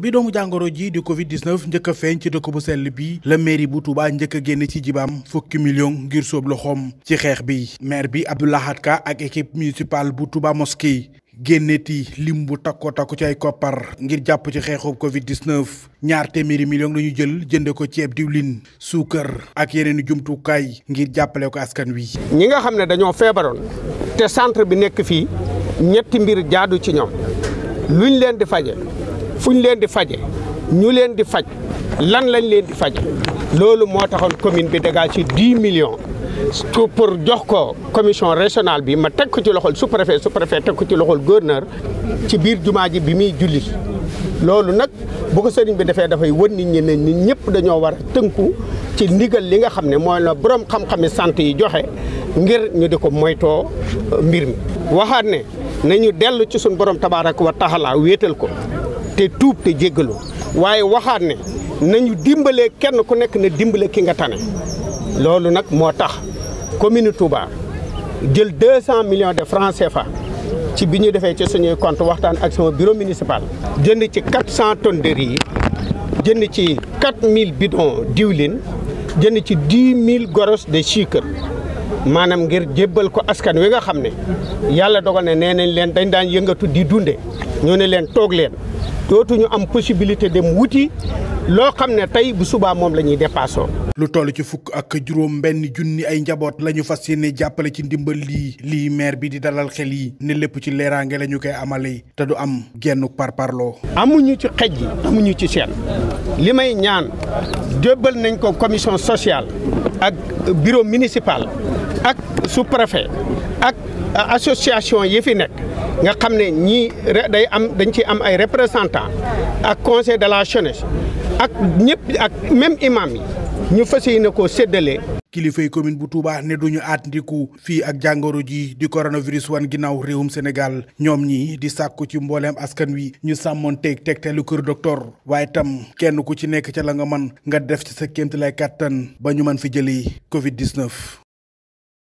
bi doomu jàngoro ji di Covid-19 njëkk a feeñ ci dëkk bu sell bi la mairie bu Touba njëkk a génn ci jibaam fukki million ngir sóob loxoom ci xeex bi maire bi Abdou Lahad Ka ak équipe municipale bu Touba Mosquée génneeti lim bu takko ci ay koppar ngir jàpp ci xeexub Covid-19 ñaar téeméeri million la ñu jël jënde ko ceeb diwlin suukar ak yeneen i jumtukaay ngir jàppale ko askan wi. ñi nga xam ne dañoo feebaroon te centre bi nekk fii ñetti mbir jaadu ci ñoom luñ leen di faje fuñ leen di faje ñu leen di faj lan lañ leen di faje loolu moo taxoon commune bi dégage ci 10 millions pour jox ko commission régionale bi ma teg ko ci loxol sous-préfet teg ko ci loxol gouverneur ci biir jumaa ji bi muy julli loolu nag bu ko sëriñ bi defee dafay wën nit ñi ne nit ñëpp dañoo war a tënku ci ndigal li nga xam ne mooy la borom xam-xami sant yi joxe ngir ñu di ko moytoo mbir mi waxaat ne nañu dellu ci suñu borom tabaaraka wa taala wéetal ko te tuub te jéggalu waaye waxaat ne nañu dimbalee kenn ku nekk na dimbale ki nga tane loolu nag moo tax commune Touba jël 200 millions de francs CFA ci bi ñu defee ci suñuy compte waxtaan ak sama bureau municipal jënd ci 400 tonnes de riz jënd ci 4000 bidons diwlin jënd ci 10 000 goros de sucre maanaam ngir jébbal ko askan wi nga xam ne yàlla dogal ne nee nañ leen dañ daan yëngatu di dunde ñoo ne leen toog leen dootuñu am possibilité dem wuti loo xam ne tey bu subaa moom la ñuy dépassé. lu toll ci fukk ak juróom benn junni ay njaboot la ñu fas yéene jàppale ci ndimbal lii maire bi di dalal xel yi ne lépp ci leeraange la ñu koy amale te du am genn parparloo. amuñu ci xej yi amuñu ci seen li may ñaan jébbal nañ ko commission sociale ak bureau municipal ak sous-préfet ak association yi fi nekk nga xam ne ñii dañ ci am ay représentants ak conseil de la jeunesse ak ñëpp ak même imam yi ñu fas yéene koo séddale. kilifay commune bu Touba ne duñu aat ndiku fii ak jàngoro ji di coronavirus wan ginnaaw réewum Sénégal ñoom ñi di sàkku ci mbooleem askan wi ñu sàmmoon tegtalu kër docteur waaye tam kenn ku ci nekk ca la nga mën nga def ci sa kéemtalaay kàttan ba ñu mën fi jëlee Covid-19.